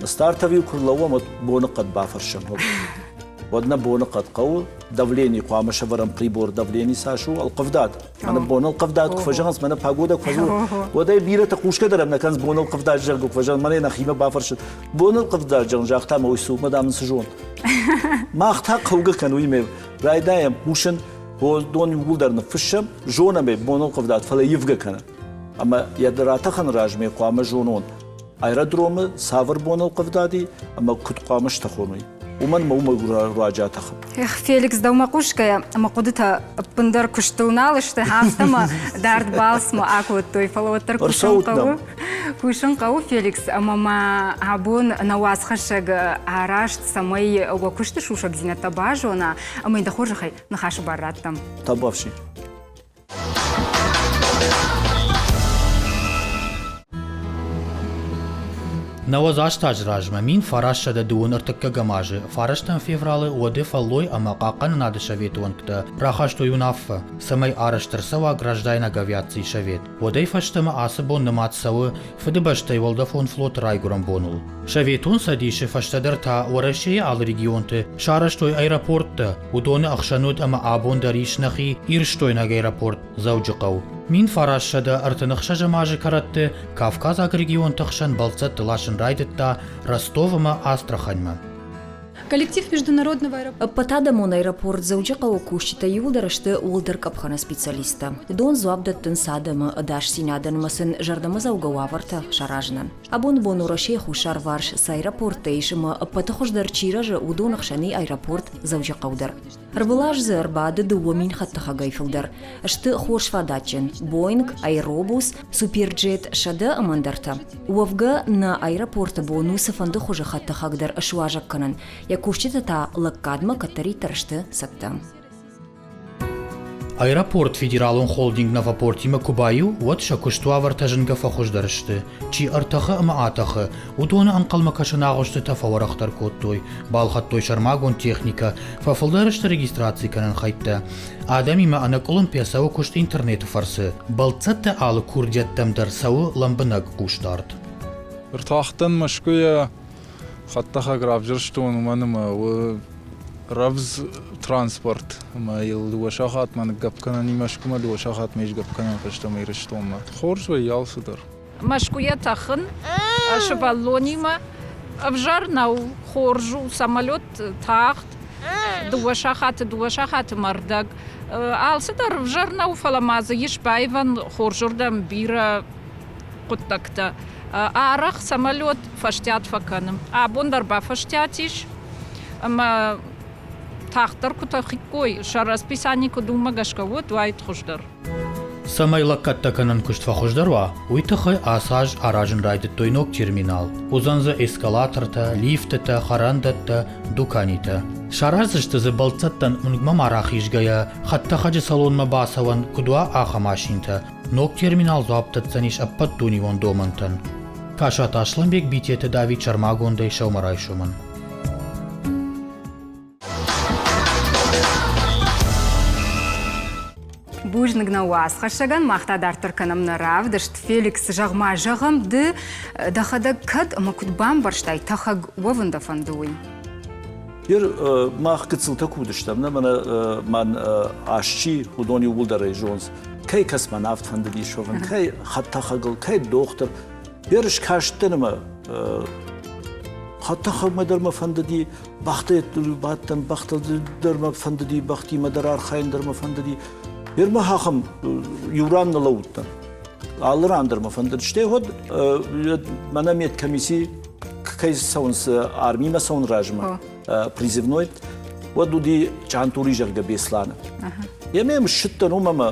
Стартовиу куы рлӕууӕм, уӕд боныхъӕд бафӕрсӕм. Уӕд нӕ боныхъӕд хъӕуы, давлени хъуамӕ сӕвӕрӕм прибор, давлени цас у, ӕлхъывдад. Мӕнӕ боныл хъывдад куы фӕзӕгъынц, мӕнӕ погода куы фӕзӕгъынц, уӕд ӕй бирӕтӕ хъусгӕ дӕр нӕ кӕнынц боныл хъывдад зӕгъгӕ куы фӕзӕгъынц, мӕнӕ нӕхимӕ бафӕрсын. Боныл хъывдад зӕгъын, загъта мӕ уый цу, мӕ дам ын цы зон. Мах та хъӕугӕ кӕн уый райдайӕм хъусын, дон иууылдӕр ныффыссӕм, зонӕм ӕй боныл хъывдад, фӕлӕ ивгӕ кӕны. Ӕмӕ йӕ ратӕхӕны размӕ хъуамӕ зонон, аэродромы цавӕр боныл хъывдад и ӕмӕ куыд хъуамӕ стӕхон уый. Уымӕн ӕмӕ уымӕ руаджы атӕхын. Эх, Феликс, дӕумӕ хъусгӕйӕ мӕ хъуыдытӕ ӕппындӕр куыстыл нал сты, афтӕ мӕ дард балцмӕ акодтой, фӕлӕ уӕддӕр кусын хъӕуы. Кусын хъӕуы, Феликс, ӕмӕ ма абон нӕ уацхӕссӕг арӕзт, цӕмӕй уӕ куысты сусӕгдзинӕдтӕ базона, ӕмӕ йын дӕ хорзӕхӕй ныхасы бар раттӕм. Табуафси. 98 азы размӕ 1923 азы фарӕстӕм февралы уӕды фӕллой ӕмӕ хъахъхъӕнынады советы уӕнгтӕ рахастой уынаффӕ, цӕмӕй арӕзт ӕрцӕуа граждайнаг авиацийы совет. Уӕдӕй фӕстӕмӕ ацы бон нымад цӕуы Фыдыбӕстӕйы уӕлдӕфон флоты райгуырӕн боныл. Советон Цӕдисы фӕстӕдӕр та Уӕрӕсейы алы регионты сарӕзтой аэропорттӕ, уыдоны ӕхсӕн уыд ӕмӕ абон дӕр ис нӕхи Ирыстойнаг аэропорт Дзӕуджыхъӕу. 1936 азы кӕрӕтты Кавказаг регионты хсӕн бӕлццӕтты ласын райдыдта Ростов ӕмӕ Астраханьмӕ. Коллектив международного аэропорта. Ӕппӕтадӕмон аэропорт Дзӕуджыхъӕуы кусджытӕ иууылдӕр сты уӕлдӕр къӕпхӕны специалисттӕ. Уыдон дзуапп дӕттынц адӕмы ӕдасдзинадӕн ӕмӕ сын зӕрдӕмӕдзӕугӕ уавӕртӕ саразынӕн. Абоны бон Уӕрӕсейы хуссарварс цы аэропорттӕ ис ӕмӕ ӕппӕты хуыздӕр чи рӕзы, уыдоны хсӕн и аэропорт Дзӕуджыхъӕу дӕр. Ӕрвылаз дзы ӕрбады 2000 хӕдтӕхӕгӕй фылдӕр. Сты хорз фадатджын Боинг, Аэробус, Суперджет 100 ӕмӕ ӕндӕртӕ. Уӕвгӕ, нӕ аэропорты бон у цыфӕнды хуызы хӕдтӕхӕг дӕр суазӕг кӕнын. Йӕ кусджытӕ та лӕггадмӕ кӕддӕриддӕр сты цӕттӕ. Аэропорт федералон холдинг Новопортимӕ куы баиу, уӕд сӕ куыстуавӕртӕ зынгӕ фӕхуыздӕр сты. Чи ӕртӕхы ӕмӕ атӕхы, уыдоны ӕнхъӕлмӕ кӕсын агъуыстытӕ фӕуӕрӕхдӕр кодтой, балхӕдтой сӕрмагонд техникӕ, фӕфылдӕр сты регистраци кӕнӕн хӕйттӕ. Адӕмимӕ ӕнӕкъуылымпыйӕ цӕуы куыст интернеты фӕрцы. Бӕлццӕттӕ алы курдиӕттӕм дӕр цӕуы лӕмбынӕг хъусдард. Ӕртахтӕн Мӕскуыйӕ хӕдтӕхӕг равзӕрстон, уымӕн ӕмӕ у рӕвдз транспорт ӕмӕ йыл дыууӕ сахатмӕ ныггӕпп кӕнӕн и Мӕскуымӕ, дыууӕ сахатмӕ ис гӕпп кӕнӕн фӕстӕмӕ Ирыстонмӕ. Хорз вӕййы алцыдӕр. Мӕскуыйӕ тӕхын сывӕллонимӕ ӕвзӕр нӕу, хорз у, самолет тагъд, дыууӕ сахаты, дыууӕ сахаты мӕрдӕг. Алцыдӕр ӕвзӕр нӕу, фӕлӕ ма дзы ис баивӕн хорзырдӕм бирӕ хъуыддӕгтӕ. Арӕх самолет фӕстиат фӕкӕны. Абон дӕр бафӕстиат ис ӕмӕ тагъддӕр куы тӕхиккой, сӕ расписани куыд уымӕ гӕсгӕ уыд, уаид хуыздӕр. Цӕмӕй лӕггӕдтӕ кӕнӕн куыст фӕхуыздӕр уа, уый тыххӕй ацы аз аразын райдыдтой ног терминал. Уыдзӕн дзы эскалатортӕ, лифтытӕ, хӕрӕндӕттӕ, дуканитӕ. Сараздзысты дзы бӕлццӕттӕн уынгмӕ ма рахизгӕйӕ, хӕдтӕхӕджы салонмӕ бацӕуӕн куыд уа, ахӕм асинтӕ. Ног терминал дзуапп дӕтдзӕнис ӕппӕтдунеон домӕнтӕн. Касаты Аслӕнбег Битеты Давид сӕрмагондӕй сӕумӕрайсомӕн. Бузныг нӕ уацхӕссӕгӕн, мах та дарддӕр кӕнӕм нӕ равдыст. Феликс, зӕгъ-ма, зӕгъӕм, ды дӕхӕдӕг кӕд ӕмӕ куыд бамбӕрстай, тӕхӕг уӕвын дӕ фӕнды, уый? Ер мах гыццылтӕ куы уыдыстӕм, нӕ мӕнӕ мӕн асчи, уыдон иууылдӕр ӕй зонынц. Кӕй космонавт фӕндыдис уӕвын, кӕй хӕдтӕхӕгыл, кӕй дохтыр. Ер скастӕн ӕмӕ хӕдтӕхӕгмӕ дӕр мӕ фӕндыди, бӕхтӕ бадтӕн, бӕхтыл дӕр мӕ фӕндыди, бӕхтимӕ дӕр архайын дӕр мӕ фӕндыди. Ер мӕ ахӕм иу ран нӕ лӕууыдтӕн. Алы ран дӕр мӕ фӕндыд. Стӕй уӕд мӕнӕ медкомисси кӕй цӕуынц армимӕ цӕуын размӕ призывной, уӕд уыди Чъантури, зӕгъгӕ, Беслӕны. Емӕ ссыдтӕн уым ӕмӕ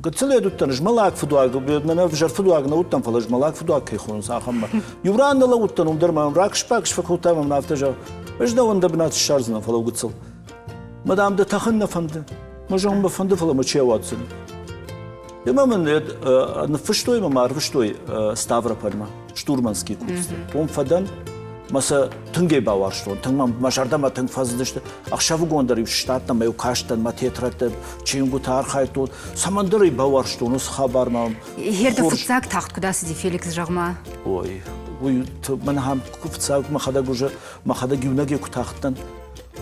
гыццыл уыдтӕн, змӕлӕг фыдуаг, мӕнӕ ӕвзӕр фыдуаг нӕ уыдтӕн, фӕлӕ змӕлӕг фыдуаг кӕй хонынц, ахӕммӕ. Иу ран нӕ лӕууыдтӕн, уым дӕр мӕм ракс-бакс фӕкодта ӕмӕ мын афтӕ зӕгъ, ӕз дӕуӕн дӕ бынат ссардзынӕн, фӕлӕ гыццыл. Мӕ дам, дӕ тӕхын нӕ фӕнды. Мӕ зӕгъын мӕ фӕнды, фӕлӕ мӕ чи ауадздзӕни. Ӕмӕ мын ныффыстой ӕмӕ мӕ арвыстой Ставропольмӕ, штурманский курсты. Уым фӕдӕн, мӕ сӕ тынгӕй бауарзтон, тынг мӕм мӕ зӕрдӕмӕ тынг фӕзындысты. Ӕхсӕвыгон дӕр-иу сыстадтӕн ӕмӕ-иу кастӕн мӕ тетрӕдтӕ, чингуытӕ архайдтон. Цӕмӕндӕр ӕй бауарзтон уыцы хабар мӕм. Герда фыццаг тагъд куыд ацыди Феликс, зӕгъ-ма? Ой, уый мӕн ахӕм фыццаг мӕхӕдӕг уже мӕхӕдӕг иунӕгӕй куы тахтӕн,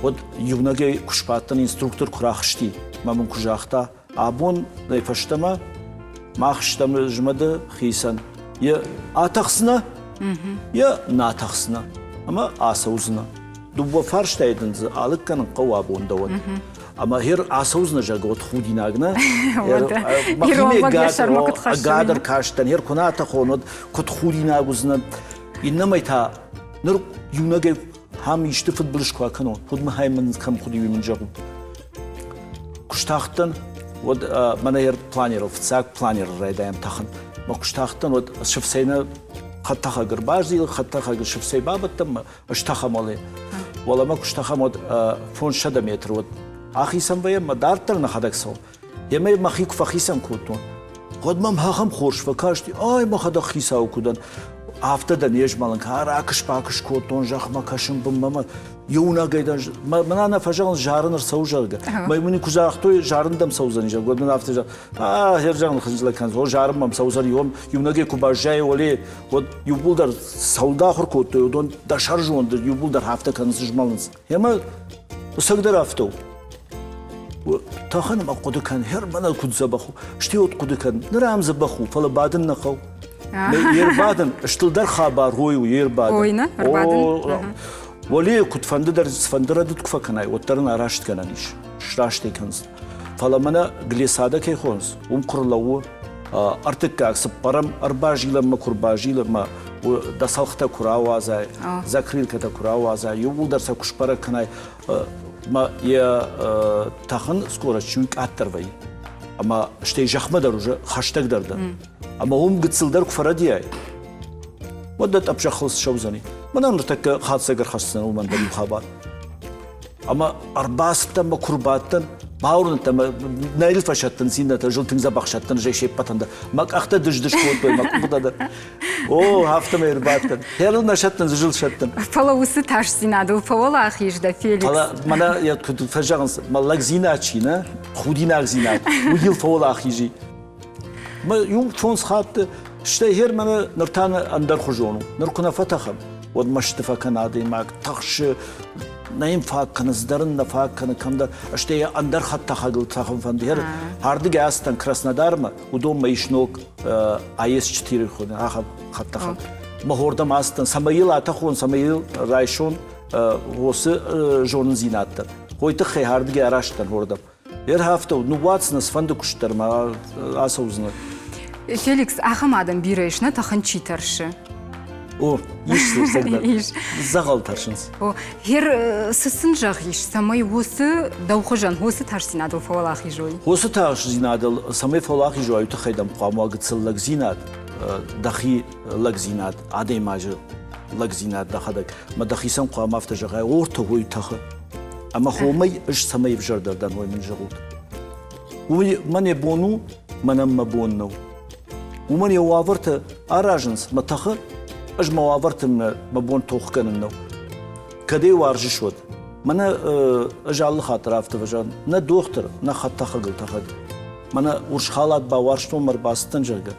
уӕд иунӕгӕй куы сбадтӕн, инструктор куы рахызти, мӕ мын куы загъта, Абон фӕстӕмӕ мах стӕм змӕды хицӕн. Йӕ атӕхдзынӕ, йӕ нӕ атӕхдзынӕ ӕмӕ ацӕудзынӕ. Дыууӕ фарстайы дын дзы алыг кӕнын хъӕуы абон дӕуӕн. Ӕмӕ хер ацӕудзынӕ, зӕгъгӕ, уӕд худинаг нӕ? Ӕгад ӕркастӕн, хер куы нӕ атӕхон, уӕд куыд худинаг уыдзынӕ. Иннӕмӕй та ныр иунӕгӕй. Хам исты фыдбылыз куы акӕнон, уӕд мӕ хай мын кӕм хъуыди, уый мын зӕгъут. Куы стахтӕн, уӕд мӕнӕ йӕ планерыл, фыццаг планерыл райдайӕм тӕхын. Мӕ куы стахтӕн, уӕд сыфцӕй нӕ хӕдтӕхӕг ӕрбазилы, хӕдтӕхӕгы сыфцӕй бабӕттӕм мӕ стӕхӕм уӕле. Уӕлӕмӕ куы стӕхӕм, уӕд 500 метры уӕд ахицӕн вӕййӕм мӕ дарддӕр нӕхӕдӕг цӕуӕм. Емӕ мӕхи куы фӕхицӕн кодтон, уӕд мӕм ахӕм хорз фӕкасти, ай мӕхӕдӕг хицау куы дӕн. Афтӕ дӕн не змӕлын, ракыс-бакыс кодтон, зӕхмӕ кӕсын бынмӕ мӕ иунӕгӕй дӕн. Мӕнӕ нӕ фӕзӕгъынц, зарын ӕрцӕуы, зӕгъгӕ. Мӕ мын куы загътой, зарын дӕм цӕудзӕни, зӕгъгӕ, уӕд мын афтӕ зӕгъ, а, херзӕгъын хынджылӕг кӕнынц, о, зарын мӕм цӕудзӕни, уым иунӕгӕй куы баззайы, уӕле, уӕд иууылдӕр цӕуыл ахуыр кодтой, уыдон дӕ сӕрзонд иууылдӕр афтӕ кӕнынц, змӕлынц. Ӕмӕ ӕцӕгдӕр афтӕ у. Тӕхын ӕмӕ хъуыды кӕн, хӕр мӕнӕ куыд дзӕбӕх у. Стӕй уӕд хъуыды кӕн, ныр ам дзӕбӕх у, фӕлӕ бадын нӕ хъӕуы. Йе рбадын, стылдӕр хабар ой у йе рбадын. Ой, нӕ, ӕрбадын. Уӕле куыдфӕнды дӕр цыфӕнды рӕдыд куы фӕкӕнай, уӕддӕр ын арастгӕнӕн ис, сраст ӕй кӕнынц. Фӕлӕ мӕнӕ Глесада кӕй хонынц, уым куы рлӕууы, ӕртыккаг, цыппӕрӕм ӕрбазилӕнмӕ куы рбазилӕнмӕ, дӕ цӕлхытӕ куы рауадзай, закрылкӕтӕ куы рауадзай, иууылдӕр сӕ куы сбӕрӕг кӕнай, ӕмӕ йӕ тӕхын скорость уый къаддӕр вӕййы. Ӕмӕ стӕй зӕхмӕ дӕр уже хӕстӕгдӕр дӕр. Ӕмӕ уым гыццылдӕр куы фӕрӕдийай, уӕд дӕ тъӕпп зӕххыл ссӕудзӕни. Мӕнӕ ныртӕккӕ хатдзӕг ӕрхӕсдзӕн уымӕн дӕр иу хабар. Ӕмӕ ӕрбацыдтӕн мӕ куы рбадтӕн, бауырныдта мӕ, нӕ йыл фӕсӕттынц иннӕтӕ, зыл тынг дзӕбӕх сӕттын, зӕй се ппӕтӕн дӕр. Мӕ къӕхтӕ дыз-дыз кодтой, мӕ къухтӕ дӕр. О, афтӕмӕй ӕрбадтӕн. Хӕрыл нӕ сӕттын, зыл сӕттын. Фӕлӕ уыцы тасдзинадыл фӕуӕлахиз дӕ, Феликс. Фӕлӕ мӕнӕ йӕ куыд фӕзӕгъынц, мӕ лӕгдзинад чи нӕ, худинагдзинад, уый йыл фӕуӕлахиз и. Мӕ иу фондз хатты, стӕй хер мӕнӕ ныр та ӕндӕрхуызон у. Ныр куы нӕ фӕтӕхӕм, уӕд мӕсты фӕкӕны адӕймаг, тыхсы, нӕ йын фаг кӕны, цыдӕр ын нӕ фаг кӕны кӕмдӕр, стӕй йӕ ӕндӕр хӕдтӕхӕгыл тӕхын фӕнды. Хер ардыгӕй ацыдтӕн Краснодармӕ, уыдонмӕ ис ног АС-4 хуыны ахӕм хӕдтӕхӕг. Мӕ хордӕм ацыдтӕн, цӕмӕй йыл атӕхон, цӕмӕй йыл райсон уыцы зонындзинӕдтӕ. Уый тыххӕй ардыгӕй араст дӕн хордӕм. Ӕрхафтӕ ныууадздзынӕ цыфӕнды куыст дӕр ма ацӕудзынӕ. Феликс, ахӕм адӕм бирӕ ис, нӕ тӕхын чи тӕрсы? О, ис дзы ӕцӕгдӕр. Ис. Дзӕгъӕл тӕрсынц. О, гъер цы сын зӕгъис, цӕмӕй уыцы дӕу хуызӕн уыцы тасдзинадыл фӕуӕлахиз уой? Уыцы тасдзинадыл цӕмӕй фӕуӕлахиз уай, уый тыххӕй дӕм хъуамӕ уа гыццыл лӕгдзинад, дӕхи лӕгдзинад, адӕймаджы лӕгдзинад дӕхӕдӕг. Мӕ дӕхицӕн хъуамӕ афтӕ зӕгъай, ортӕ уый тӕхы. Ӕмӕ хомӕй ӕз цӕмӕй ӕвзӕрдӕр дӕн, уый мын зӕгъут. Уый мӕн йӕ бон у, мӕнӕн мӕ бон нӕу. Уымӕн йӕ уавӕртӕ аразынц мӕ тӕхы, ӕз мӕ уавӕрты мӕ бон тох кӕнын нӕу. Кӕд ӕй уарзыс, уӕд. Мӕнӕ ӕз алы хатт дӕр афтӕ фӕзӕгъын, нӕ дохтыр, нӕ хӕдтӕхӕгыл тӕхӕг. Мӕнӕ урс халат бауарзтон мӕ ӕрбацыдтӕн, зӕгъгӕ.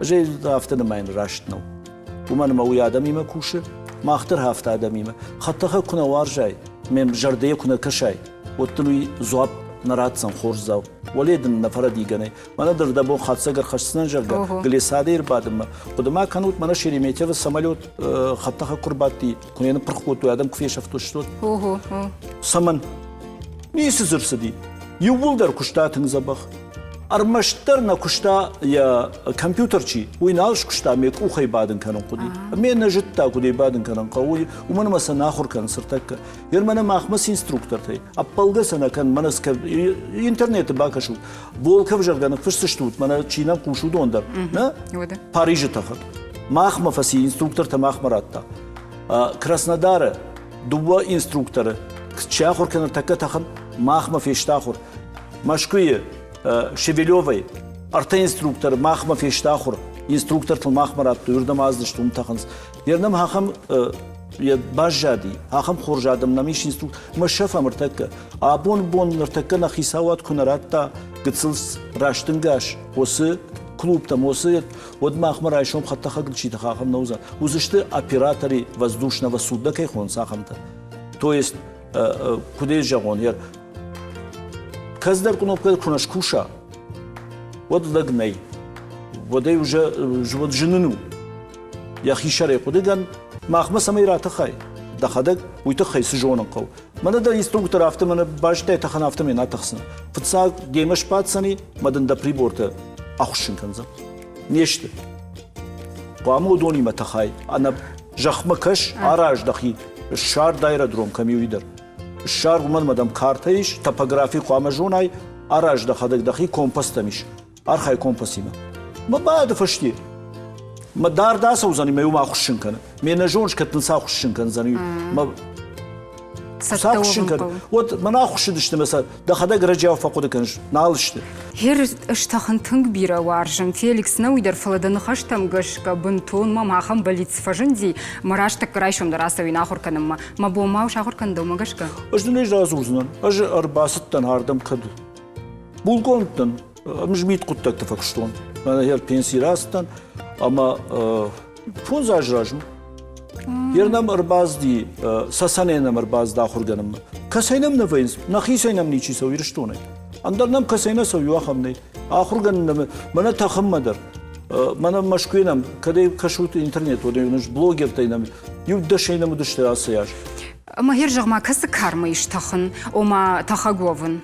Ӕз ӕй афтӕ нымайын раст нӕу. Уымӕн ӕмӕ уый адӕмимӕ кусы, мах дӕр афтӕ адӕмимӕ. Хӕдтӕхӕг куы нӕ уарзай, ме зӕрдӕйӕ куы нӕ кӕсай, уӕд дын уый дзуапп нӕ ратдзӕн хорздзау. Уӕле дын нӕ фӕрӕдигӕнӕй. Мӕнӕ дӕр дӕ бон хатдзӕг ӕрхӕсдзынӕн, зӕгъгӕ, Глесадӕй ӕрбадынмӕ. Хъуыды ма кӕнут, мӕнӕ Шереметьевы самолет хӕдтӕхӕг куы рбадти, куы нӕ ныппырх кодтой, адӕм куы фесӕфтой, Ого. Цӕмӕн? Ницы дзы рцыди. Иууылдӕр куыста тынг дзӕбӕх. Ӕрмӕстдӕр нӕ куыста йӕ компьютер чи, уый нал скуыста, ме къухӕй бадын кӕнын хъуыди. Ме нӕ зыдта, куыд ӕй бадын кӕнын хъӕуы, уымӕн ӕмӕ сӕ нӕ ахуыр кӕнынц ӕртӕккӕ. Йер мӕнӕ махмӕ цы инструктортӕй, ӕппӕлгӕ сӕ нӕ кӕн, мӕнӕ интернеты бакӕсут. Волков, зӕгъгӕ, ныффысдзыстут, мӕнӕ чи нӕм хъусы, уыдон дӕр. Нӕ? Парижы тӕхӕг. Махмӕ фӕци, инструктортӕ махмӕ радта. Краснодары дыууӕ инструкторы чи ахуыр кӕны тӕккӕ тӕхын, махмӕ фесты ахуыр. Мӕскуыйы Шевелевӕй ӕртӕ инструкторы махмӕ фесты ахуыр. Инструктортыл махмӕ радтой, уырдӕм аздысты, уым тӕхынц. Йе ахӕм баззади, ахӕм хорз адӕм нӕм ис инструктор. Мӕ сӕфӕм ӕртӕккӕ. Абон бон ныртӕккӕ нӕ хицауад куы нӕ радта гыццыл рӕстынгас уыцы клубтӕм, уыцы уӕд махмӕ райсом хӕдтӕхӕгыл чи тӕха, ахӕм нӕ уыдзӕн. Уыдзысты оператори воздушного судна кӕй хонынц, ахӕмтӕ. То есть, куыд ӕй зӕгъон, кӕцыдӕр кнопкӕ куы нӕ скуса, уӕд лӕг нӕй. Уӕд ӕй уже уӕд зынын у. Йӕхи сӕрӕй хъуыдыгӕн, махмӕ цӕмӕй ратӕхай, дӕхӕдӕг уый тыххӕй цы зонын хъӕуы. Мӕнӕ дӕ инструктор афтӕ мӕнӕ базыдтай тӕхын, афтӕмӕй нӕ тӕхдзӕн. Фыццаг демӕ сбаддзӕни, мӕ дын дӕ прибортӕ ахуыссын кӕндзӕн. Не сты. Хъуамӕ уыдонимӕ тӕхай, ӕнӕ зӕхмӕ кӕс, араз дӕхи. Ссар аэродром кӕм и, уый дӕр. Ссар, уымӕн ӕмӕ дӕм картӕ ис, топографи хъуамӕ зонай, араз дӕхӕдӕг дӕхи компастӕм ис. Архай компасимӕ. Мӕ бады фӕсте. Мӕ дард ацӕудзӕни, мӕ уым ахуыссын кӕны. Ме нӕзоныс, кӕд дын цы ахуыссын кӕндзӕни. Мӕ цы ахуыссын кӕны? Уӕд мӕн ахуыссыдысты мӕ сӕ дӕхӕдӕг ӕрӕджиау фӕхъуыды кӕныс, нал сты. Гъер стӕхын тынг бирӕ уарзын, Феликс нӕ уый дӕр, фӕлӕ дӕ ныхӕстӕм гӕсгӕ бынтон мӕм ахӕм бӕллиц фӕзынди, мӕ раст тӕккӕ райсом дӕр ацӕуин ахуыр кӕнынмӕ. Мӕ бон ма у сахуыр кӕнын дӕумӕ гӕсгӕ? Ӕз дын ӕз радзурдзынӕн. Ӕз ӕрбацыдтӕн ардӕм кӕд булкъон дӕн, ӕз мидхъуыддӕгты фӕкуыстон. Мӕнӕ гъер пенсийы рацыдтӕн ӕмӕ фондз азы размӕ Йер нӕм ӕрбацыди, Цӕцӕнӕй нӕм ӕрбацыд ахуыргӕнӕнмӕ. Кӕцӕй нӕм нӕ вӕййынц? Нӕхицӕй нӕм ничи цӕуы Ирыстонӕй. Ӕндӕр нӕм кӕцӕй нӕ цӕуы, иу ахӕм нӕй. Ахуыргӕнӕн нӕм, мӕнӕ тӕхынмӕ дӕр. Мӕнӕ Мӕскуыйы нӕм, кӕдӕй кӕсут интернет, уӕд блогертӕй нӕм иу дӕсӕй нӕм уыдысты ацы аз. Ӕмӕ гъер зӕгъ-ма, кӕцы кармӕ ис тӕхын, ома тӕхӕг уӕвын?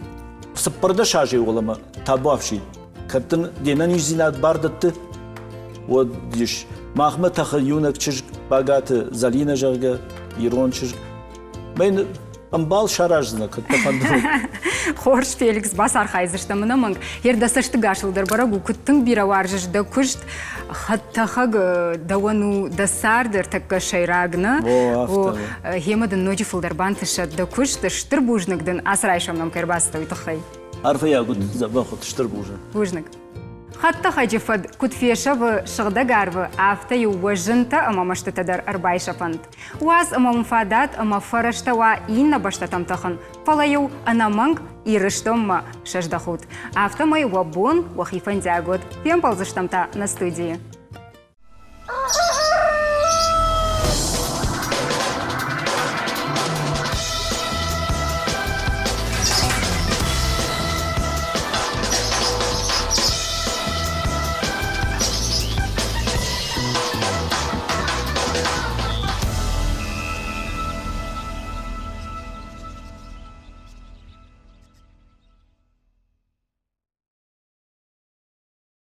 14 азӕй уӕлӕмӕ табуафси. Кӕд дын де нӕниздзинад бар дӕтты, уӕд ис. Махмӕ тӕхы иунӕг чызг Багаты Залинӕ, зӕгъгӕ, ирон чызг. Мӕн ӕмбал сараздзынӕ, кӕд дӕ фӕнды. Хорз, Феликс, бацархайдзыстӕм ӕнӕмӕнг. Йе дӕ цӕстыгасыл дӕр бӕрӕг у, куыд тынг бирӕ уарзыс дӕ куыст. Хӕдтӕхӕг дӕуӕн у дӕ царды ӕртӕккӕ сӕйраг, нӕ? О, Гъемӕ дын ноджы фылдӕр бантысӕд дӕ куыст. Стыр бузныг дын, ацы райсом нӕм кӕй ӕрбацыдтӕ, уый тыххӕй. Арфӕйаг уыд, дзӕбӕх уыд, стыр бузныг. Бузныг. Хӕдтӕхӕджы фӕд куыд фесӕфы сыгъдӕг арвы, афтӕ-иу уӕ зынтӕ ӕмӕ мӕстытӕ дӕр ӕрбайсӕфӕнт. Уадз ӕмӕ уын фадат ӕмӕ фӕрӕзтӕ уа иннӕ бӕстӕтӕм тӕхын, фӕлӕ-иу ӕнӕмӕнг Ирыстонмӕ сӕздӕхут. Афтӕмӕй уӕ бон уӕхи фӕндиаг уӕд. Фембӕлдзыстӕм та нӕ студийы.